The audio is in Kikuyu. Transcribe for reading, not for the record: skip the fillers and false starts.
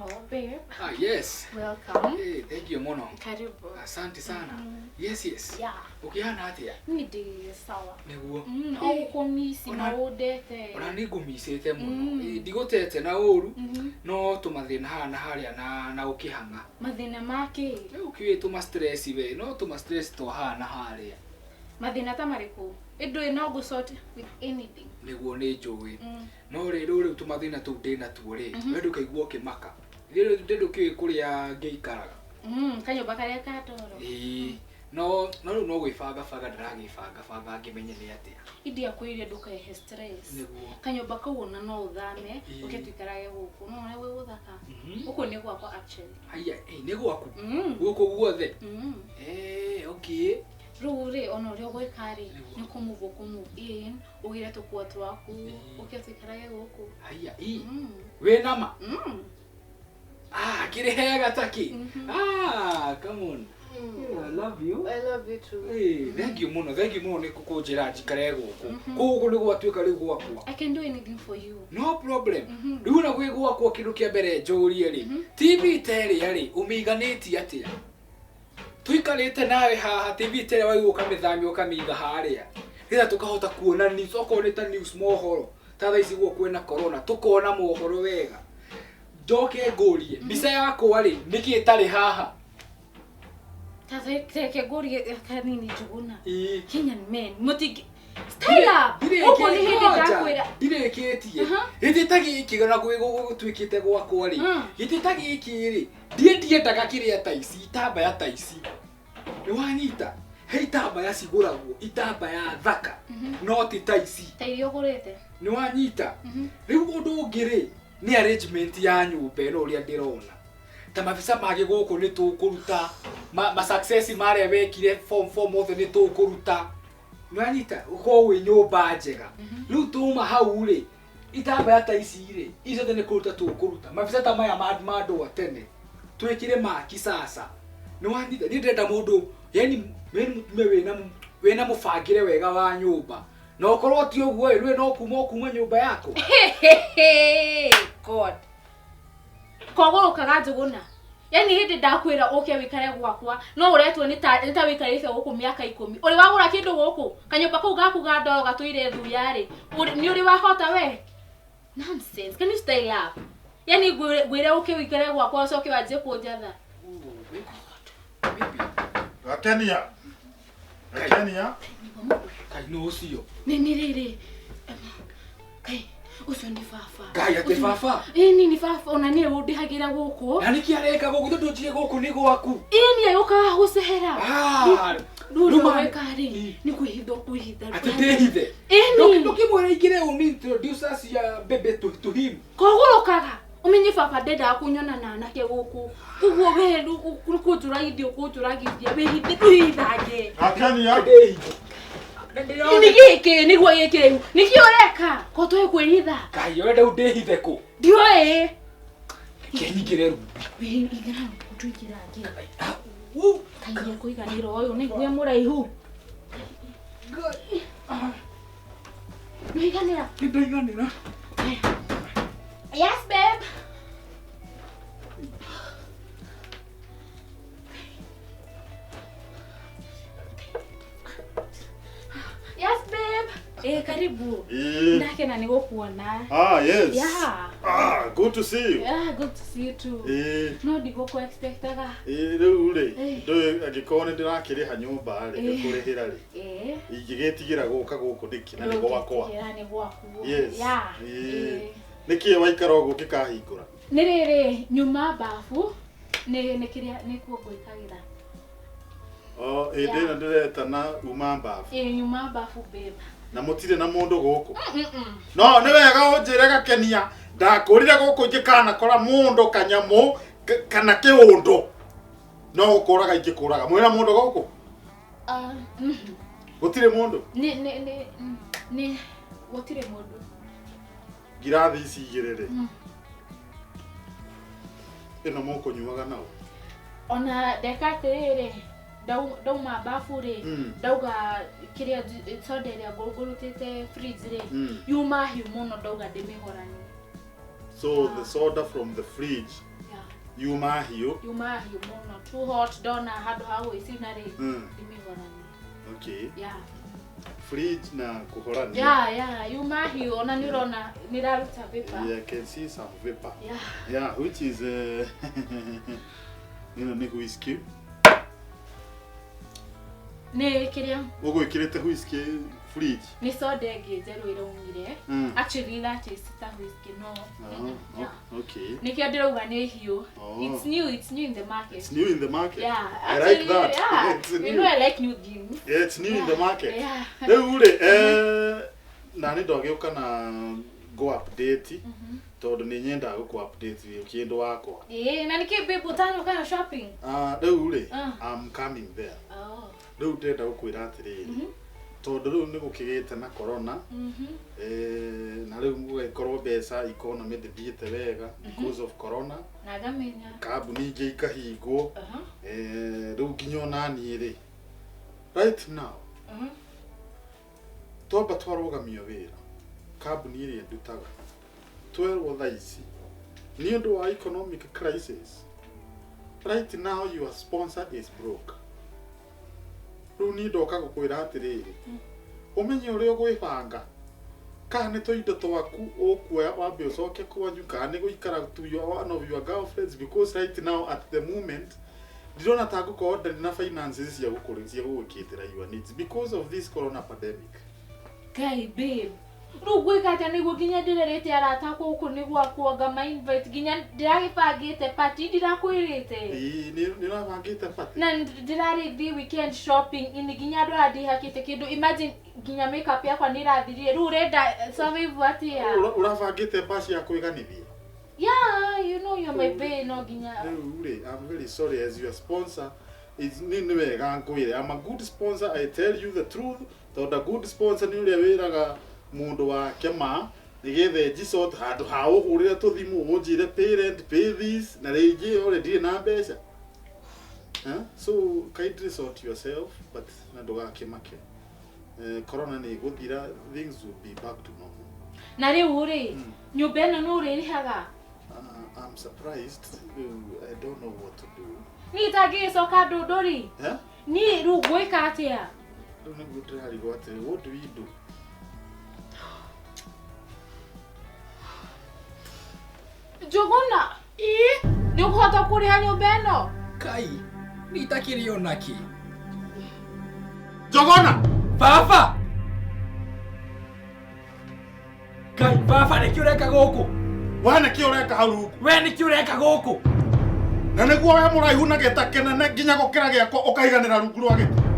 Oh, babe. Ah, yes. Welcome. Hey, thank you mũno. Karibu. Asante sana. Yes. Yeah. Ũkĩhana atĩa? Niĩ ndĩ sawa. Nĩguo. O gũkũmici Ona- maũndete. Ona nĩ ngũmicĩte mũno. Mm. Ĩ, Ndigũtete na ũru Mhm. no tũmathĩna haha na harĩa na ũkĩhang'a. Mathĩna ma kĩ? Rĩu ũkĩũĩ tũma stress we, no tũma stress twa haha na harĩa. Mathĩna ta marĩkũ? Ĩndũĩ no ngũ sort with anything. Nĩguo nĩ njũĩ. Mm. No rĩrĩ rĩu tũmathĩna tũu ndĩ natuo rĩ, we ndũkaigua ũkĩmaka. Rĩrĩ ndũkĩũĩ kũrĩa ngĩikaraga. Kanyũmba karĩa ka toro. Ĩĩ. No rĩu no gwĩbanga banga ndĩragĩbanga banga ngĩmenye nĩ atĩa. Indiakwĩrire ndũkehe stress. Nĩguo. Kanyũmba kau ona no ũthame Ĩĩ. ũke tũikarage gũkũ. No ũrĩa gwĩ gũthaka. Mhm. Gũkũ nĩ gwakwa actually. Haiya, ĩ, nĩ gwaku? Mm. Gũkũ guothe? Mm. Eh, okay. Rĩu rĩ ona ũrĩa ũgwĩka rĩ Nĩguo. nĩ kũmove ũkũmove in ũgĩre tũkuo twaku Ĩĩ. ũke tũikarage gũkũ. Haiya, ĩ. Mm. Wĩ nama? Mm. Ah, kĩrĩ hega taki. Mhm. Ah, come on. Yeah, I love you. I love you too. Hey, thank you mũno, thank you mũno nĩ kũnjĩra njikare gũkũ. Gũkũ nĩ gwatuĩka rĩu gwakwa. I can do anything for you. No problem. Mhm. Rĩu na gwĩ gwakwa kĩndũ kĩa mbere njũrie rĩ, TV ta ĩrĩa rĩ, ũmĩiganĩtie atĩa? Tũikarĩte nawe haha, TV ta ĩrĩa waigua ũkamĩthamia ũkamĩiga harĩa. Nĩgetha tũkahota kuona news, okorwo nĩ ta news mohoro, ta thaa ici guo kwĩna corona, tũkona mohoro wega. Njoke ngũrie, mbica yakwa rĩ, nĩkĩ ĩtarĩ haha? Reke ngũrie kanini Njũgũna. Ĩĩ. Kenyan men mũtingĩ style up. Gũkũ nĩ hĩndĩ ndakwĩra. ndirĩkĩtie Aha. gĩtĩ ta gĩkĩ na gũtuĩkĩte gwakwa rĩ Mm. gĩtĩ ta gĩkĩ rĩ ndiĩ ndiendaga kĩrĩa ta ici itambaya ta ici nĩ wanyita he itambaya cigũragwo itambaya thaka no ti ta ici Ta iria ũgũrĩte. nĩ wanyita rĩu ũndũ ũngĩ rĩ nĩ arrangement ya nyũmba ĩno ũrĩa ndĩrona ta mabica mangĩ gũkũ nĩ tũkũruta ma success marĩa wekire form four mothe nĩ tũkũruta nĩ wanyita ũkorwo wĩ nyũmba njega rĩu tuma hau rĩ itambaya ta ici rĩ ici ciothe nĩ kũruta tũkũruta mabica ta maya ma andũ a tene twĩkĩre ma kisasa nĩ wanyita niĩ ndĩrenda mũndũ yani yani mũtumia wĩna mũbangĩre wega wa nyũmba na ũkorwo ti ũguo ĩ rĩu no kuma ũkuma nyũmba yako God. Kogũrũkaga Njũgũna. Yani hĩndĩ ndakwĩra ũke wĩikare gwakwa no ũretwo nĩ ta nĩ ta wĩikarĩte gũkũ mĩaka ikũmi. Ũrĩ wagũra kĩndũ gũkũ? Kanyũmba kau gaku ga ndoro gatũire thuya rĩ. Nĩ ũrĩ wahota we? Nonsense. Can you style up? Yani ngwĩre ũke wĩikare gwakwa ũcoke wanjie kũnjatha. Gakenia. Gakenia. Kai no ũcio Nĩ rĩrĩ. Kai ũcio nĩ baba. Ngai atĩ baba Ĩni nĩ baba ona nĩwe ũndĩhagĩra gũkũ. na nĩkĩ areka gũkũ tondũ njire gũkũ nĩ gwaku Ĩni agĩũkaga gũcehera. Ah, Rĩu rĩu ma- weka rĩ nĩ kwĩhitha ũkwĩhitha. atĩ ndĩhithe Ĩni. ndũkĩmwĩra ingĩre ũni introduce us ya bebe to him Kogũrũkaga. Ũmenye baba ndendaga kũnyona na anake gũkũ. Koguo we rĩu kũnjũragithia ũkũnjũragithia wĩhithe ndwĩhithange. Gakenia. ndĩhithe Nĩ gĩkĩ nĩguo gĩkĩ rĩu. Nĩkĩ ũreka? Ko tũĩ kwĩhitha. Ngai ũrenda rĩu ndĩhithe kũ Ndiũĩ. kenyingĩre rumbi Wĩingĩra tũingĩrange. Ah, woo. Kaiyia kũiganĩra ũyũ nĩ mũraihu. Nĩwaiganĩra? Nĩndaiganĩra. Yes, babe. Yes, babe. Eh, karibu. Eh. Ndakena nĩ gũkuona. Ah, yes. Yeah. Ah, good to see you. Yeah, good to see you too. Eh. No ndigũkũ expectaga. Eh, rĩu rĩ, Eh. ndũĩ angĩkorwo nĩ ndĩrakĩrĩha nyũmba rĩ, Eh. ngĩkũrĩhĩra rĩ, Eh. ingĩgĩtigĩra gũka gũkũ nĩkĩ na nĩ gwakwa. Ndũngĩtigĩra nĩ gwaku. Yes. Yeah. Eh. Eh. Nĩkĩ waikara ũguo ũngĩkahingũra? Nĩ rĩrĩ nyuma babu nĩ kĩrĩa nĩkuo ngwĩkagĩra. Oh, hĩndĩ ĩno ndĩretana uma mbabu. Ĩ nyuma babu babe. Na mũtirĩ na mũndũ gũkũ. Mm. No nĩ wega ũnjĩre Gakenia, ndakũrire gũkũ ingĩkanakora mũndũ kanyamũ kana kĩũndũ. No gũkũraga ingĩkũraga. Mwĩna mũndũ gũkũ? Ah, Gũtirĩ mũndũ? nĩ gũtirĩ mũndũ. Ngirathi ici igĩrĩ rĩ. Ĩno mũkũnyuaga nao. Ona ndeka atĩrĩrĩ ndauma babu rĩ Mm. ndauga kĩrĩa soda ĩrĩa ngũrutĩte fridge rĩ Mm. yuma hiũ mũno ndauga ndĩmĩhoranie. So the soda from the fridge Yeah. Yuma hiũ. Yuma hiũ mũno, too hot, ndona handũ ha gwĩcina rĩ, ndĩmĩhoranie. Okay. Yeah. Fridge na kũhorania. Yeah, yuma hiũ, ona nĩ ũrona nĩ ĩraruta vapor. Yeah, I can see some vapor. Yeah. Yeah, which is ĩno nĩ whisky. Nĩ kĩrĩa? Ũgwĩkĩrĩte whisky fridge. Nĩ soda ĩngĩ njerũ ĩraumire. Actually that is ta whisky, no. Oh, Yeah. okay. Nĩkĩo ndĩrauga nĩ hiũ. Oh. It's new, it's new in the market. It's new in the market. Yeah, I like actually, that. yeah. It's You new. know I like new things. Yeah, it's new in the market. Yeah. Rĩu rĩ, na nĩ ndagĩũka na go update tondũ nĩ nyendaga gũkũ update wĩ kĩndũ wakwa. Ĩĩ, na nĩkĩ babe ũtanoka na shopping? Ah, rĩu rĩ, Ah. I'm coming there. Oh. Rĩu ndĩrenda gũkwĩra atĩrĩrĩ, tondũ rĩu nĩ gũkĩgĩte na corona, na rĩu gũgagĩkorwo mbeca economy ndĩthiĩte wega because of corona, Na ngamenya. kambuni ingĩ ikahingwo, Aha. rĩu nginya ona niĩ rĩ, right now twamba twarũgamio wĩra kambuni ĩrĩa ndutaga twerwo thaa ici nĩ ũndũ wa economic crisis, right now your sponsor is broke. Rĩu niĩ ndoka gũkwĩra atĩrĩrĩ, ũmenye ũrĩa ũgwĩbanga, kana nĩ tũindo twaku ũkuoya wambe ũcoke kwanyu, kana nĩ gũikara to your one of your girlfriends, because right now at the moment ndirona ta ngũkorwo ndarĩ na finances cia gũkũrĩ cia gũgũkĩtĩra your needs because of this corona pandemic. Ngai babe. Rĩu ngwĩka atĩa nĩguo nginya ndĩrerĩte arata gũkũ nĩ gwakwa ngama invite nginya ndĩragĩbangĩte party ndirakwĩrĩte. Ĩĩ, nĩ ũrabangĩte party? Na ndĩrarĩ thiĩ weekend shopping ini nginya andũ aya ndihakĩte kĩndũ, imagine nginya makeup yakwa nĩ ĩrathirire, rĩu ũrenda survive atĩa? Ũrabangĩte baci ya kwĩganithia? Yeah, you know you're my babe, no nginya. Rĩu rĩ, I'm very sorry as your sponsor. Nĩ nĩ wega ngwĩre, I'm a good sponsor, I tell you the truth, tondũ a good sponsor nĩ ũrĩa wĩraga mũndũ wake ma nĩgetha njisort handũ ha ũhũrĩre tũthimũ ũnjĩre pay rent, pay this, na rĩngĩ ore ndirĩ na mbeca. Huh? So kindly sort yourself, but na ndũgakĩmake. Corona nĩ ĩgũthira, things will be back to normal. Na rĩu rĩ, nyũmba ĩno nĩ ũrĩrĩhaga? I'm surprised. I don't know what to do. Niĩ itangĩgĩcoka ndũndũ rĩ? Eh? Niĩ rĩu ngwĩka atĩa? Rĩu nĩguo ndĩrarigwo atĩrĩ, what do we do? Njũgũna, ĩ nĩ ũkũhota kũrĩha nyũmba ĩno? Kai, nĩ itakĩrĩ ona kĩ. Njogona! Baba! Kai, baba nĩkĩ ũreka gũkũ? We nĩkĩ ũreka hau rungu? We nĩkĩ ũreka gũkũ? Na nĩguo we mũraihu na gĩta kĩnene nginya gũkĩra gĩakwa ũkaiganĩra rungu rwa gĩtĩ.